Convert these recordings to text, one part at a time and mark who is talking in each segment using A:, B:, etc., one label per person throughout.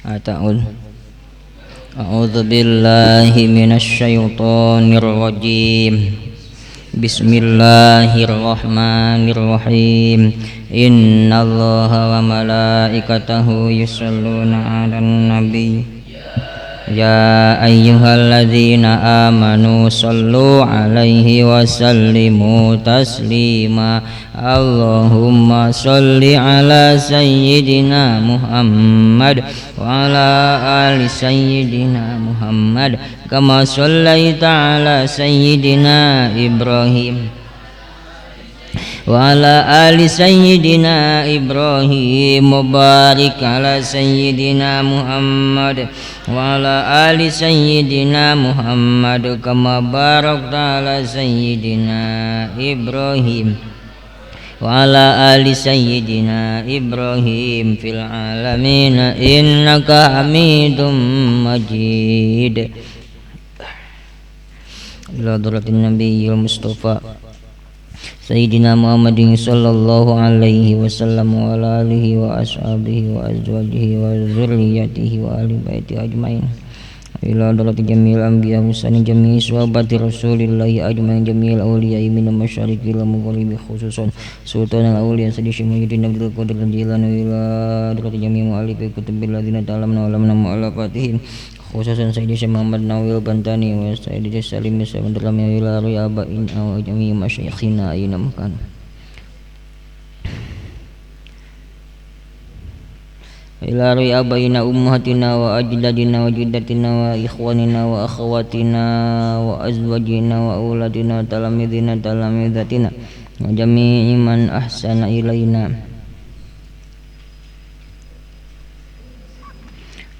A: Ata'ud. A'udzu billahi minasyaitonir rajim. Bismillahirrahmanirrahim. Innallaha wa malaikatahu yusholluna 'alan nabi. Ya ayyuhalladzina amanu sallu 'alaihi wa sallimu taslima. Allahumma salli ala sayyidina Muhammad wa ala ali sayyidina Muhammad kama sallaita ala sayyidina Ibrahim wa ala ali sayyidina Ibrahim wa barik ala sayyidina Muhammad wa ala ali sayyidina Muhammad kama barakta ala sayyidina Ibrahim wa ala ali sayyidina Ibrahim fil alamin innaka Hamidum Majid. Ila hadratin nabiyil Mustafa Sayyidina Muhammadin sallallahu alaihi wasallam wa ala alihi wa ashabihi wa azwajihi wa dzurriyyatihi wa ahli baiti ajmain. Ila hadrati jamil anbiya mursalin jami'i sahabati rasulillahi ajmain jamil awliya min masyariqi wal maghribi khususan sultan al awliya sayyidi Muhyiddin Abdul Qadir Jilani. Ila hadrati jami'i mu'allifi kutubil ladzina ta'lamna wa lam mu'allafatihim khususan Sayyidi Syekh Muhammad Nawil Bantani wa Sayyidi Salim Sayyidina ila ri'abain wa jami'i masyayikhina aina makan. Ila ri'abaina ummahatina wa ajdadina wa jiddatina wa ikhwanina wa akhawatina wa azwajina wa auladina talamidina talamidatina wa jami'i man ahsana ilaina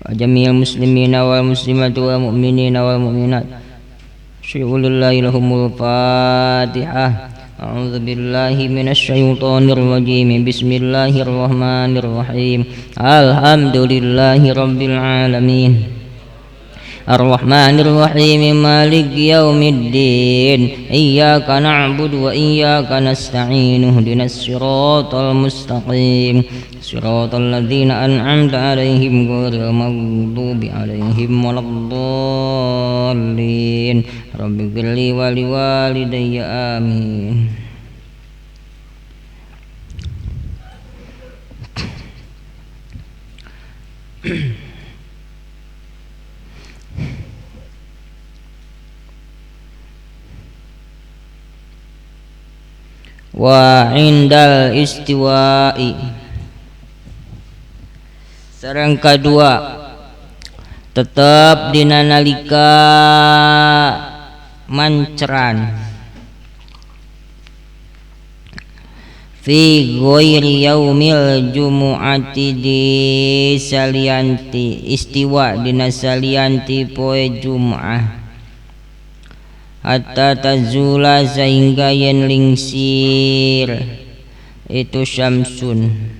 A: wa jami'il muslimina wal muslimati wal mu'minina wal mu'minat. Syukulillahi lahumul fatihah. A'udzu billahi minasyaitonir rajim. Bismillahirrahmanirrahim. Alhamdulillahi rabbil alamin. Ar-Rahmanir Rahim Maliki yaumiddin. Iyyaka na'budu wa iyyaka nasta'in. Ihdinas siratal mustaqim. Siratal ladzina an'amta 'alaihim ghairil maghdubi 'alaihim waladdallin. Rabbighfirli wa liwalidayya amin. Wa indal istiwa'i. Sareng kadua tetep dina nalika manceran fi ghairi yaumil jumu'ati di salianti istiwa dina salianti poe Jum'ah hatta tazula sehingga yen lingsir itu syamsun.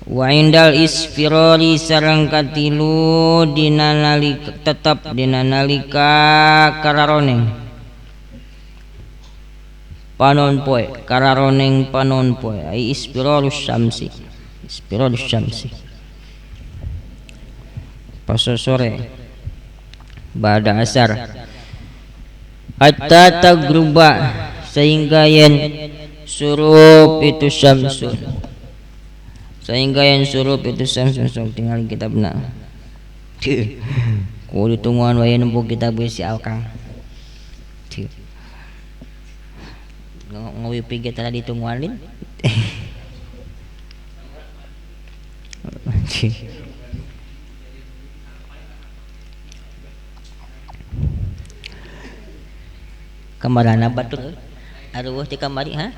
A: Wa indal isfirori sareng katilu dina nalika tetep dina nalika kararoneng panon poe kararoneng panon poe ai isfirorus syamsi isfirorus syamsi pas sore ba'da asar hatta tagruba sehingga yen surup itu syamsun sehingga yang surup itu syamsun. Sok tinggal kitabna kudu ditungguan wae nempo kitab si Alkang ngopi ge tadi ditungguan lin. Kamarana batur aruh ti kamari ha.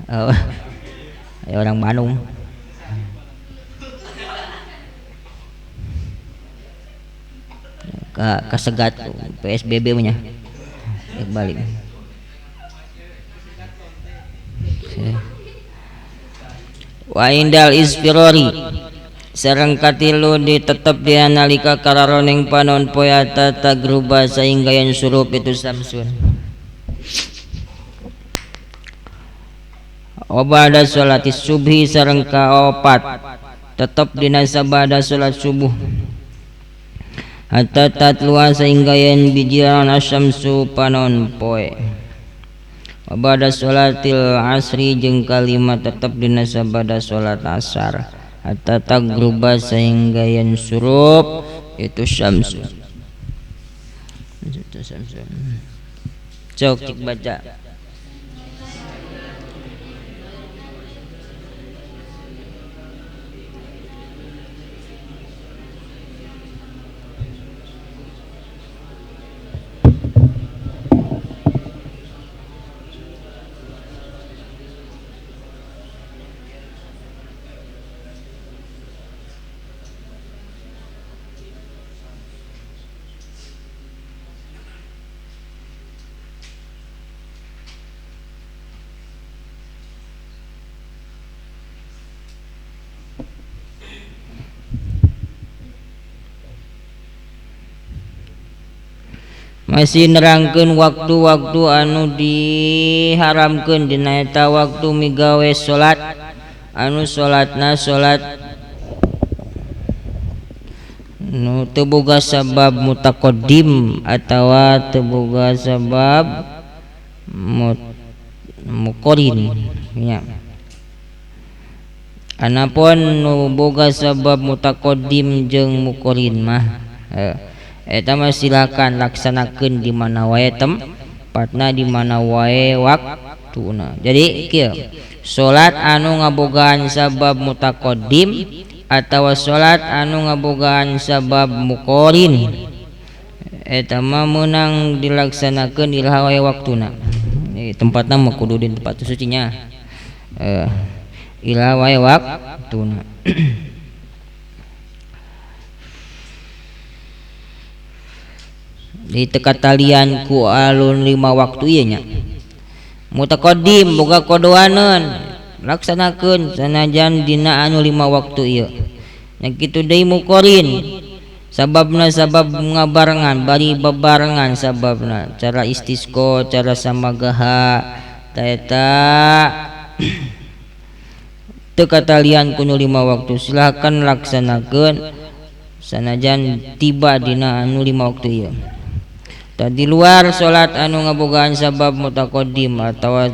A: Oh. Ya orang Bandung. Kasegat PSBB nya. Balik. Wa indal isfirori Sareng katilu ditetep dia nalika kararoning panon poe hatta tagruba sehingga yen surup itu samsun. Obada salati subhi sareng kaopat tetep dina sabada salat subuh hatta tatlua sehingga yen bijiran asyamsu panon poe. Obada salatil asri jeung kalima tetep dina sabada salat asar hatta tagruba sehingga yen surup itu syamsun. Itu syamsun. Cok cik baca. Masih nerangkeun waktu-waktu anu diharamkeun dina eta waktu migawe salat anu salatna salat nu teu boga sabab mutaqaddim atawa teu boga sabab muqarin nya. Anapun nu boga sabab mutaqaddim jeung muqarin mah eta mah silakan laksanakeun di mana wae tempatna di mana wae waktuna. Jadi kieu salat anu ngabogaan sabab mutaqaddim atawa salat anu ngabogaan sabab muqarin eta mah meunang dilaksanakeun iraha wae waktuna. Tempatna mah kudu di tempat sucinya. Iraha wae waktuna. Di teka talian ku alun lima waktu ieu nya. Mutaqaddim boga kodoaneun laksanakeun sanajan dina anu lima waktu ieu. Nya kitu deui muqarin sababna sabab ngabarengan bari bebarengan sababna cara istisqa cara samagaha ta eta teu katalian ku nu lima waktu silakan laksanakeun sanajan tiba dina anu lima waktu ieu. Di luar salat anu ngabogaan sabab mutaqaddim atawa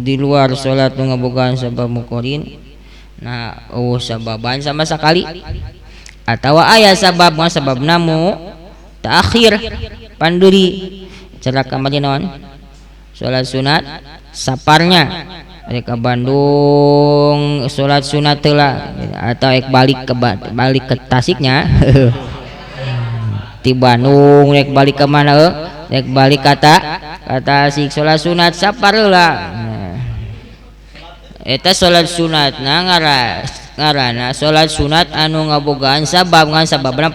A: di luar salat anu ngabogaan sabab muqarin nah eueuh sababan sama sekali atawa aya sabab mah sababna mu ta'khir panduri cara kamari naon salat sunat saparnya rek ka Bandung salat sunat heula atau rek balik ke Tasiknya di Bandung rek balik ke mana rek balik kata Tasik salat sunat sapar heula. Nah, eta salat sunatna ngaranna salat sunat anu ngabogaan sabab ngan sababna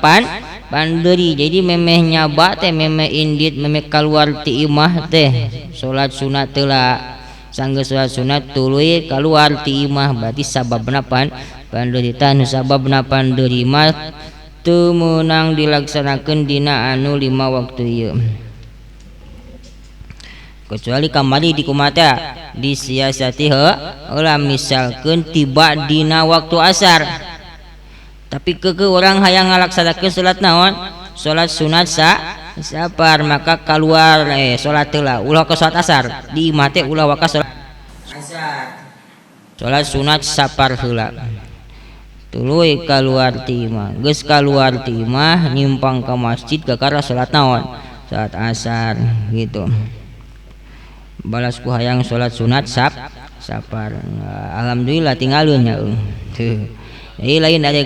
A: panderi. Jadi memeh nyaba teh memeh indit memeh kaluar ti imah teh salat sunat heula sanggeus salat sunat tuluy kaluar ti imah berarti sababna panderi. Tah nu sababna panderi mah teu meunang dilaksanakeun dina anu lima waktu ieu kecuali kamari di kumata disiasati heula misalkeun tiba dina waktu asar tapi keukeuh urang hayang ngalaksanakeun salat naon salat sunat sapar maka kaluar salat heula ulah ka salat asar di imah teh ulah waka salat asar salat sunat sapar heula tuluy kaluar ti imah geus kaluar ti imah nyimpang ka masjid kakara salat naon salat asar gitu balas ku hayang salat sunat sapar alhamdulillah tinggalun nya teu jadi lain ada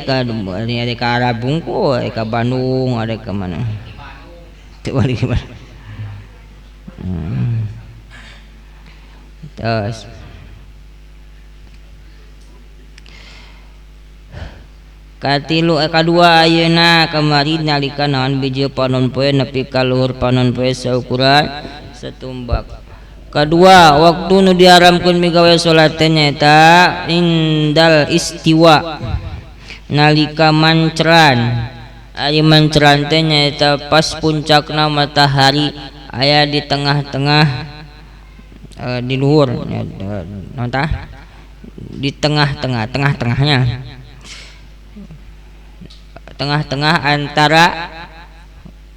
A: ka Arab bungku ada ka Bandung ada ka mana teu balik mana. Terus katilu kadua ayeuna kamari nalika naon biji panon poe nepi ka luhur panon poe saukuran setumbak. Kadua waktu nu diharamkeun migawe salat teh nyaeta indal istiwa Nalika manceran ari manceran teh nyaeta pas puncakna matahari aya di tengah-tengah di luhur naon tah di tengah-tengah tengah-tengahnya tengah-tengah antara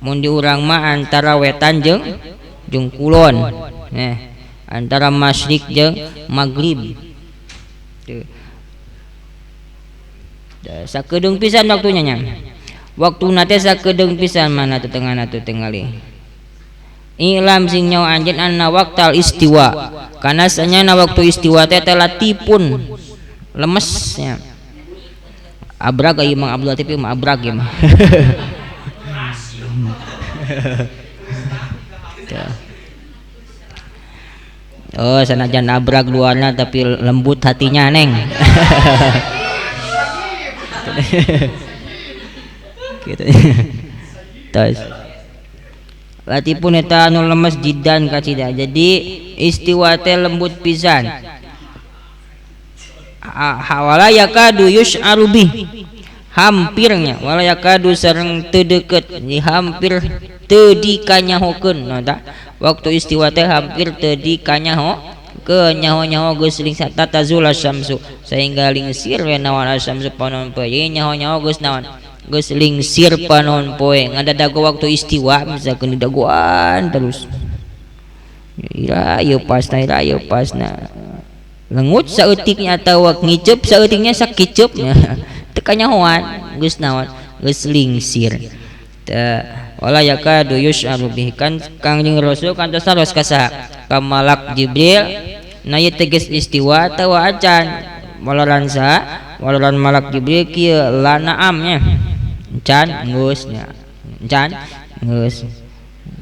A: mun di urang mah antara wetan jeung kulon antara masyrik jeung maghrib. Sakedeung pisan waktunya nya. Waktuna teh sakedeung pisan mana teu tengahna teu tingali. Ilam sing nyawa anjeun anna waqtal istiwa. Kana sanyana waktu istiwa teh latipun lemesnya. Abrag ieu Mang Abdul Latif mah abrag ieu mah. Oh sanajan abrag luarna tapi lembut hatinya neng. Gitu. Terus latipun eta anu lemes jidan kacida. Jadi istiwa teh lembut pisan. Wala yakadu yus'aru bih. Hampirnya wala yakadu sareng teu deukeut, hampir teu dikanyahokeun. Nah tah waktu istiwa teh hampir teu dikanyaho ke nyaho-nyaho geus lingsir tatazula syamsu sehingga lingsir we naon asyamsu panon poe. Nyaho-nyaho geus naon geus lingsir panon poe ngadadago waktu istiwa misalkeun didagoan terus. Ira ieu pasna ira ieu pasna lengut saeutiknya atawa ngiceup saeutiknya sakiceupnya teu kanyahoan geus naon geus lingsir. Teu wala yakadu yus'aru bih kan Kangjeng Rasul kan tos naros ka saha ka Malak Jibril na ieu tegas istiwa atawa acan waloran saha waloran Malak Jibril kieu la naam nya encan geus nya encan geus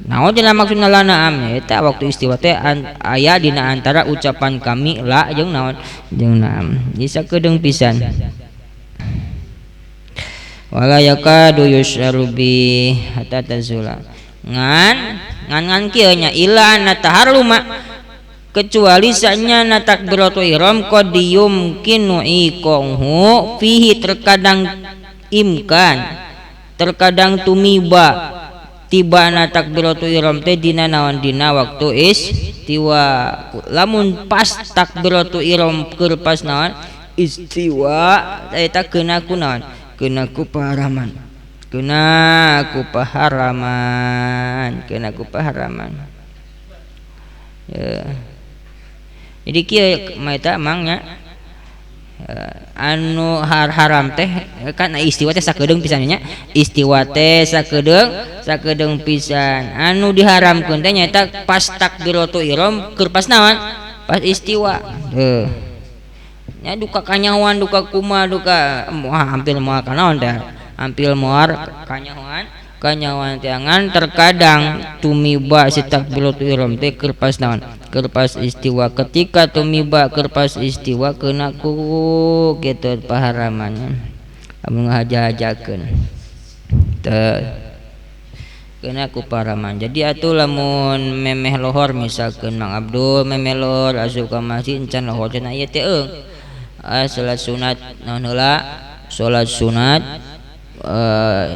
A: naon cenah maksudna la naam nya eta waktu istiwa teh aya dina antara ucapan kami la jeung naon jeung naam bisa kedeung pisan. Wala yakadu yus'aru bi hatta tazula ngan ngan ngan kieu nya ila anna taharruma kecuali sanyana takbiratul ihram qad yumkinu iqahu fihi terkadang imkan terkadang tumiba tibana takbiratul ihram teh dina naon dina waktu istiwa lamun pas takbiratul ihram keur pas naon istiwa eta keuna ku naon kena ku paharaman kena ku paharaman kena ku paharaman ya. Jadi kieu mah eta mang nya anu haram teh kan istiwa teh sakedeung pisan nya istiwa teh sakedeung pisan anu diharamkeun teh nyaeta pas takbiratul ihram keur pas naon pas istiwa heuh nya duka kanyahoan duka kumaha duka wah hampir moal kanaon teh hampir moal kanyahoan teh ngan terkadang tumiba si takbiratul ihram teh keur pas naon keur pas istiwa ketika tumiba keur pas istiwa keuna ku kitu paharamannya lamun ngahaja-hajakeun teh keuna ku paharaman. Jadi atuh lamun memeh lohor misalkeun Mang Abdul memeh lohor asup ka masjid encan lohor cenah ieu teh eung salat sunat naon heula salat sunat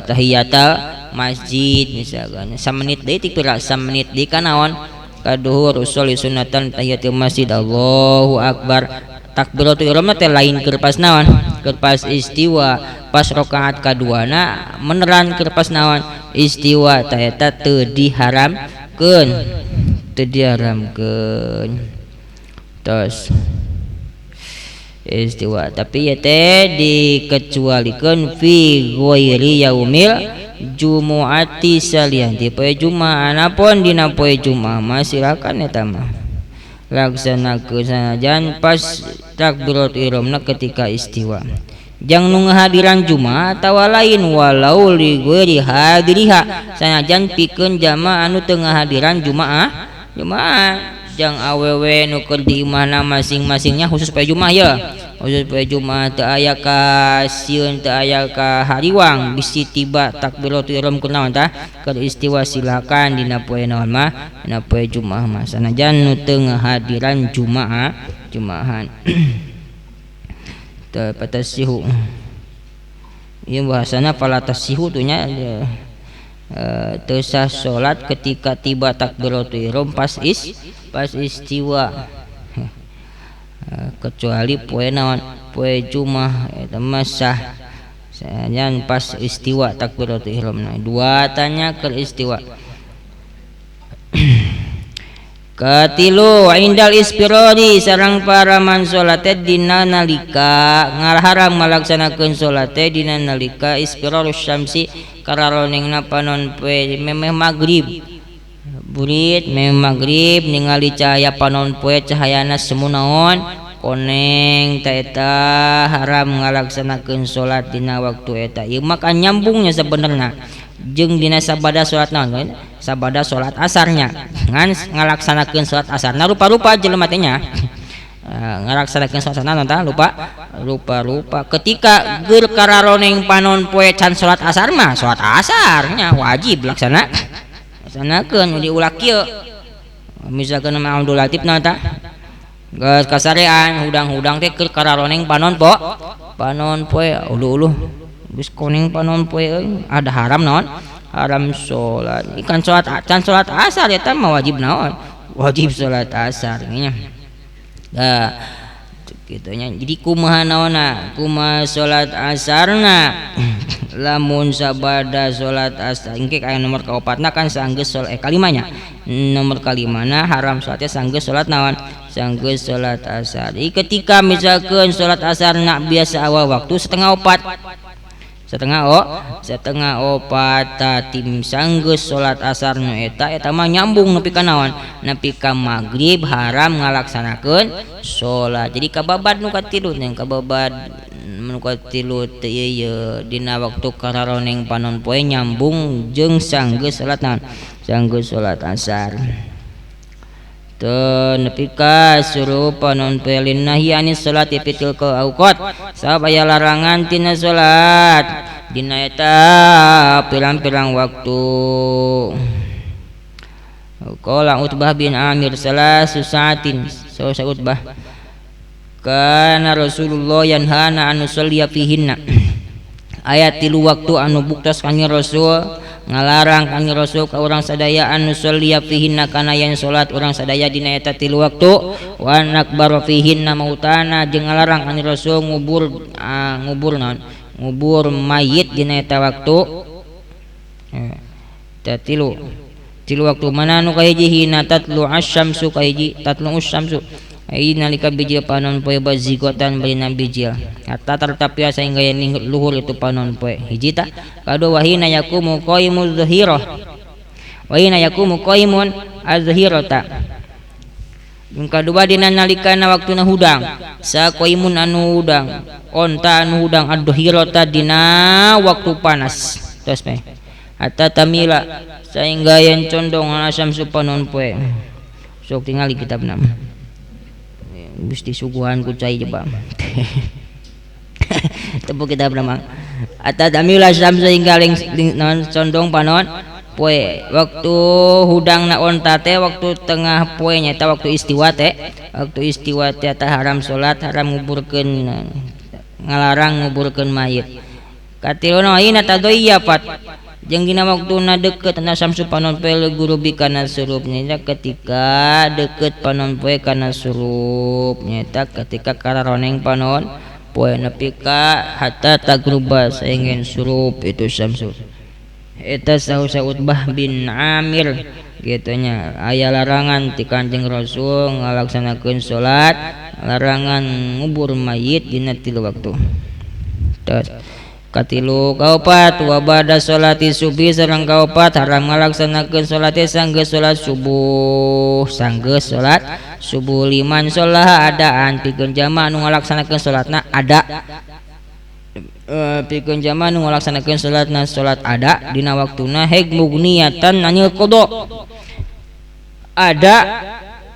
A: tahiyatal masjid misalkan samenit deui ti pira samenit deui ka naon ka duhur usolli sunatan tahiyatul masjid Allahu akbar takbiratul ihram teh lain keur pas naon keur pas istiwa pas rakaat kaduana meneran keur pas naon istiwa ta eta teu diharamkeun teu diharamkeun tos istiwa tapi ya teh dikecualikeun fi ghairi yaumil jumu'ati salian ti poe Jumaah anapun dina poe Jumaah mah silakan eta mah laksanakeun sanajan pas takbiratul ihramna ketika istiwa jang nu ngahadiran Jumaah atawa lain walau li ghairi hadiriha sanajan pikeun jamaah anu teu ngahadiran Jumaah Jumaah jang awewe nu keur di imahna masing-masingnya khusus poe Jumaah ya khusus poe Jumaah teu aya ka sieun teu aya ka hariwang bisi tiba takbiratul ihram kunaon tah keur istiwa silakan dina poe naon mah dina poe Jumaah mah sanajan nu teu ngahadiran Jumaah Jumaahan teu patasihu Ieu bahasana fala tasihu tuh nya teu sah salat ketika tiba takbiratul ihram pas istiwa. Kecuali poe naon poe Jumat eta mah sah sajan pas istiwa takbiratul ihram. Nah, dua tanya keur istiwa. Katilu indal ispirori sareng para man salat dina nalika ngaharam ngalaksanakeun salat dina nalika ispirorus syamsi kararonengna panon poe memeh magrib. Burit memeh magrib ningali cahaya panon poe cahayana semu naon koneng ta eta haram ngalaksanakeun salat dina waktu eta. Ieu mah kan nyambungnya sebenarnya jeung dina sabada salat naon sabada salat asarnya ngan ngalaksanakeun salat asarna rupa-rupa jelema teh nya ngalaksanakeun salat asarna tah lupa rupa-rupa ketika geur kararoneng panon poe can salat asar mah salat asarnya wajib laksana laksanakeun diulah kieu misalkan mah Abdul Latif naon tah geus kasarean hudang-hudang teh keur kararoneng panon po panon poe uluh-uluh geus koneng panon poe euy ada haram naon haram salat ikan salat can salat asar eta mah wajib naon wajib salat asar nya da kitu nya. Jadi kumaha naonna kumaha salat asarna lamun sabada salat asar engke aya nomor kaopatna kan sanggeus salat kalimanya nomor kalimana haram salatnya sanggeus salat naon sanggeus salat asar. Ketika misalkeun salat asarna biasa awal waktu setengah opat setengah opat tim sanggeus salat asar nu eta eta mah nyambung nepi ka naon nepi ka magrib haram ngalaksanakeun salat. Jadi kababad nu katilu nya kababad nu katilu teh ieu dina waktu kararoneng panon poe nyambung jeung sanggeus salat naon sanggeus salat asar. Teu nepi ka suruh panon poe linnahi anis salati fitil awqat sabab aya larangan tina salat dina eta pirang-pirang waktu. Qala Utbah bin Amir salasu saatin so Utbah kana Rasulullah yanhana an nusalliya fihinna ayat tilu waktu anu buktos kanjeng Rasul ngalarang kanjeng Rasul ka urang sadaya anu nusalliya fihinna kana yen salat urang sadaya dina eta tilu waktu wa nakbaru fihinna mautana jeung ngalarang kanjeng Rasul ngubur ngubur naon ngubur mayit dina eta waktu eta tilu waktu mana anu kahiji hina tatlu asyamsu kahiji tatlu asyamsu ai nalika bijil panon poe bazigotan barina bijil hatta tartapia sehingga yen luhur itu panon poe hiji ta kadua wahina yakumu qaimuz zahirah wahina yakumu qaimun azhirata jeung kadua dina nalikana waktuna hudang sa qaimun anu hudang onta anu hudang ad-dhahirata dina waktu panas tos meh hatta tamila sehingga yen condong asyamsu panon poe sok tingali kitabna geus disuguhan ku cai jebak tepuk kita berapa atau tamila syam sehingga ling non condong panon poe waktu hudang na onta teh waktu tengah poe nya eta waktu istiwa teh eta haram salat haram nguburkeun ngalarang nguburkeun mayit katiluna hina tadhayyafat jeung dina waktuna deukeut na samsu panon poe gurubi kana surup nya ketika deukeut panon poe kana surup nyaeta ketika kararoneng panon poe nepi ka hatta tagruba saengin surup itu samsu eta sahu Utbah bin Amir kitu nya aya larangan ti Kanjeng Rasul ngalaksanakeun salat larangan ngubur mayit dina tilu waktu. Terus katilu kaopat wa ba'da sholati subuh sareng kaopat haram ngalaksanakeun salat sanggeus salat subuh sanggeus salat subuh liman sholah adaan pikeun jamaah nu ngalaksanakeun salatna ada pikeun jamaah nu ngalaksanakeun salatna salat ada dina waktuna heg mugniatan anil qada ada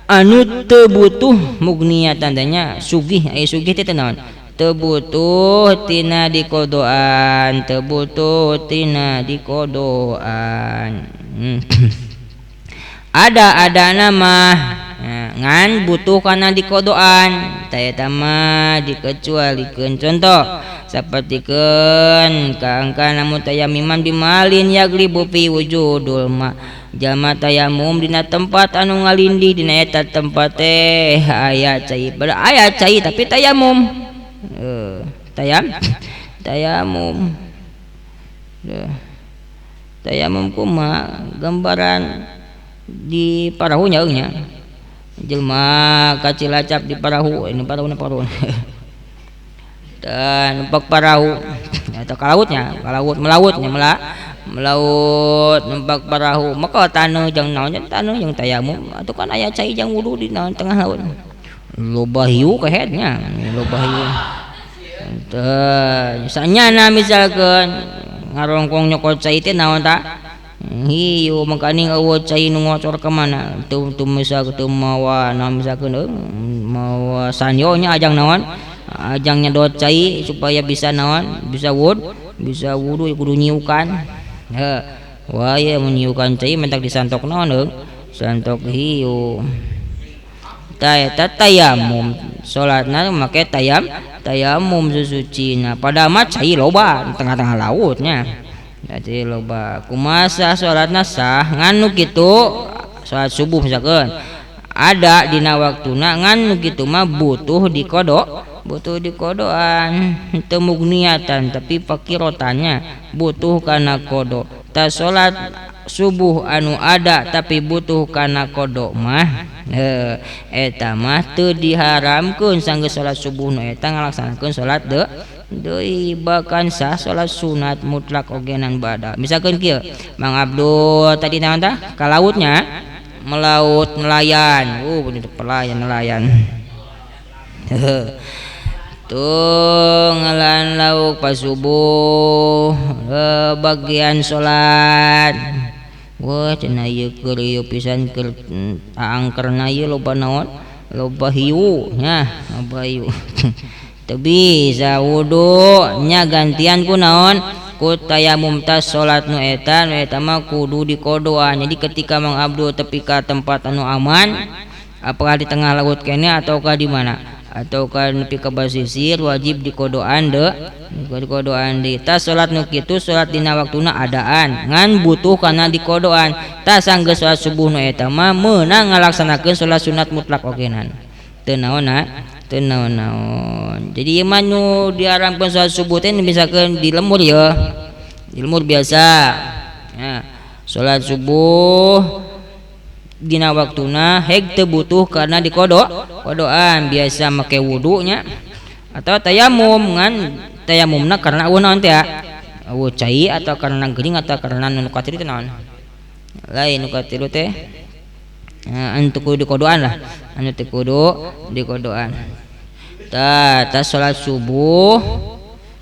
A: anu teu butuh mugniatan tanya sugih aya sugih teh naon teu butuh tina dikodoan teu butuh tina dikodoan. Ada nama Ngan butuh kana dikodoan tah eta mah dikecualikeun. Contoh sapertikeun kaangkana mutayammiman bimalin yaglibu fi wujudul ma, jalma tayamum dina tempat anu ngalindih dina eta tempat teh aya cai, pada aya cai tapi tayamum. Tayamum tayamum kumaha gambaran di parahunya nya jelma ka Cilacap di parahu, ini parahu parahu dan numpak parahu atau ka lautnya, ka laut melautnya melaut numpak parahu maka taneuh jeung naon taneuh jeung tayamum atuh kan aya cai jang wudu di naon tengah laut loba hiu kehetnya loba hiu teh sanyana misalkeun ngarongkong nyokot cai teh naon ta hiu makaning eueuh cai nu ngocor ka mana teu teu misal teu mawa naon misalkeun mawa sanyo nya ajang naon ajang nyedot cai supaya bisa naon bisa bisa wudu kudu nyiukan heuh wah ieu mun nyiukan cai mentak disantok naon heuh santok hiu tah eta tayamum salatna make tayamum susucina padahal mah cai loba tengah-tengah lautnya. Jadi loba kumaha salatna sah ngan nu kitu salat subuh misalkeun ada dina waktuna ngan nu kitu mah butuh dikodok butuh dikodoan teu mugniatan tapi pakirotannya butuh kana kodok. Ta salat subuh anu ada tapi butuh kana kodok mah eta mah teu diharamkeun sanggeus salat subuh nu eta ngalaksanakeun salat deui bahkan sah salat sunat mutlak ogenan bada. Misalkeun kieu Mang Abdul tadi naon tah ka lautnya melaut nelayan bener pelayan nelayan tuh ngelan lauk pas subuh bagian salat wah cenah ieu keur ieu pisan keur angkerna ieu loba naon loba hiu nya loba hiu teu bisa wudu nya gantian ku naon ku tayamum tas salat nu eta mah kudu dikodoan. Jadi ketika Mang Abdul tepi ka tempat anu aman apakah di tengah laut kene ataukah di mana ataukah nepi ka basisir wajib dikodoan de dikodoan deui. Tas salat nu kitu salat dina waktuna adaan ngan butuh kana dikodoan. Tas sanggeus salat subuh nu eta mah meunang ngalaksanakeun salat sunat mutlak ogenan teu naonna teu naon-naon. Jadi ieu mah nu diharamkeun salat subuh teh misalkeun di lemur ya di lemur biasa ya salat subuh dina waktuna heg teu butuh karena dikodoan biasa make wudunya atau tayamum ngan tayamumna karena eueuh naon teh eueuh cai atau karena gering atau karena nu katilu teh naon lain nu katilu teh anu teu kudu dikodoan lah anu teu kudu dikodoan tah tas salat subuh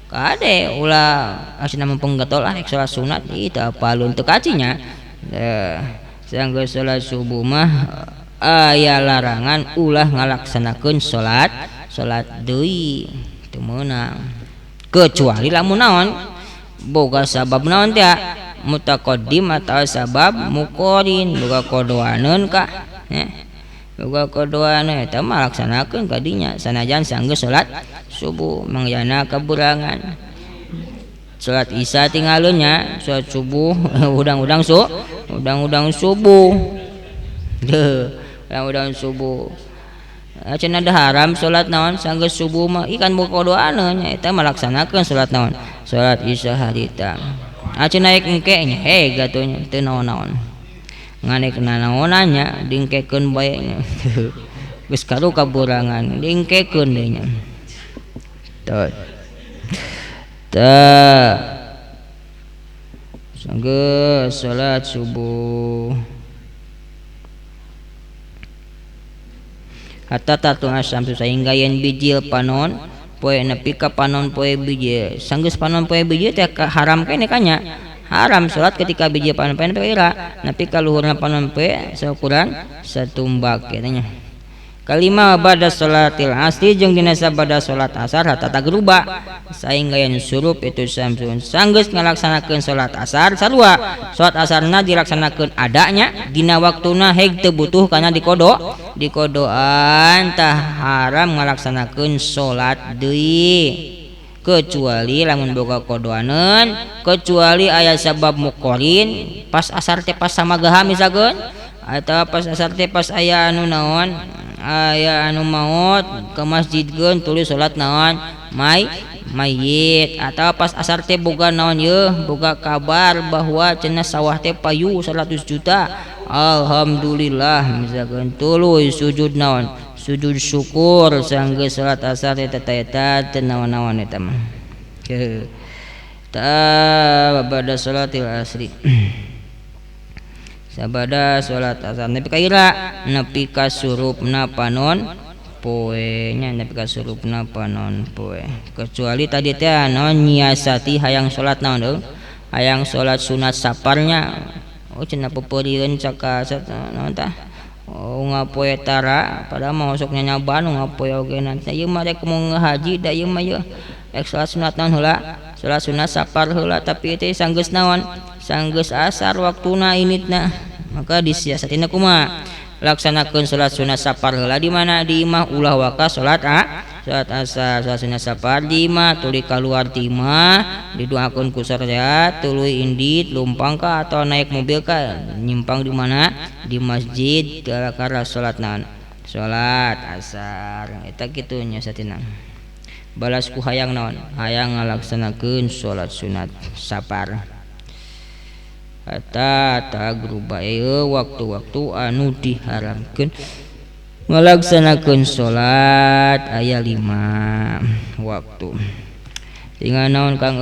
A: kade ulah asina mempenggetol ah salat sunat ieu teu apalun teu kacinya sanggeus salat subuh mah aya larangan ulah ngalaksanakeun salat deui teu meunang kecuali lamun naon boga sabab naon teh mutaqaddim atau sabab muqarin boga kodoaneun ka ya boga kodoaneun eta mah laksanakeun ka dinya sanajan sanggeus salat subuh mangyana kaburangan salat isya tinggalun nya salat subuh udang-udang udang-udang subuh deuh udang-udang subuh cenah da haram salat naon sanggeus subuh mah ikan boga kodoaneun nya eta mah laksanakeun salat naon salat isya harita cenah naik engke nya heg atuh nya teu naon-naon ngan naonan nya dingkekeun bae nya geus karu kaburangan dingkekeun deui nya tah tah sanggeus salat subuh hatta tatu asyamsu sahingga yen bijil panon poe nepi ka panon poe bijil sanggeus panon poe bijil teh haram kene kanya haram salat ketika bijil panon poe nepi ka ira nepi ka luhurna panon poe saukuran satumbak kitu nya. Kalima ba'da salatil asri jeung dina sabada salat asar hatta tagruba saengga yen surup itu samsun sanggeus ngalaksanakeun salat asar sarua salat asarna dilaksanakeun adanya dina waktuna heg teu butuh kana dikodo dikodoan tah haram ngalaksanakeun salat deui kecuali lamun boga kodoaneun kecuali aya sabab muqorin pas asar teh pas samagaha misalkeun atau pas asar teh pas aya anu naon aya anu maot ke masjidkeun tuluy salat naon mayit atau pas asar teh boga naon yeuh boga kabar bahwa cenah sawah teh payu 100 juta alhamdulillah misalkeun tuluy sujud naon sujud syukur sanggeus salat asar eta eta teu naon-naon eta mah ta ba'da salatil asri sabada salat asar nepi ka ira nepi ka surupna panon poe nya nepi ka surupna panon poe kecuali tadi teh naon nyiasati hayang salat naon deung hayang salat sunat saparnya oh cenah pepeurieun caka naon tah oh ngapoe tara padahal mah osok nyanyaban ngapoe oge nanti ieu mah rek mau ngahaji da ieu mah ieu rek salat sunat naon heula salat sunat sapar heula tapi teh sanggeus naon sanggeus asar waktuna initna maka disiasatina kumaha laksanakeun salat sunat sapar heula di mana di imah ulah waka salat salat asar salat sunat sapar di imah tuluy kaluar ti imah didoakeun ku syariat tuluy indit lumpang ka atau naik mobil ka nyimpang di mana di masjid gara-gara salat naon salat asar eta kitu nyiasatina balas ku hayang naon hayang ngalaksanakeun salat sunat sapar hatta tagruba ieu waktu-waktu anu diharamkeun ngalaksanakeun salat aya 5 waktu tinggal naon Kang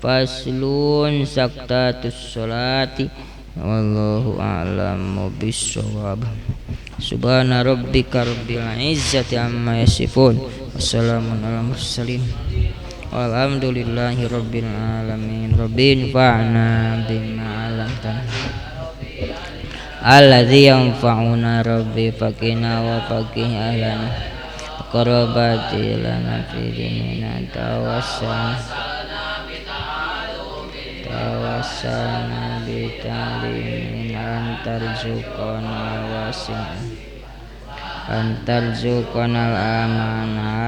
A: faslun saktatus salati wallahu a'lamu bissawab subhana rabbika rabbil izzati amma yasifun wassalamun alal mursalin walhamdulillahi rabbil alamin rabbin fa'na bima 'allamtana alladzi yanfa'una rabbi faqina wa faqih ahlana qarabati lana fi dinina tawassana bi ta'limin antarzuqana wasi antarzuqana al-amana.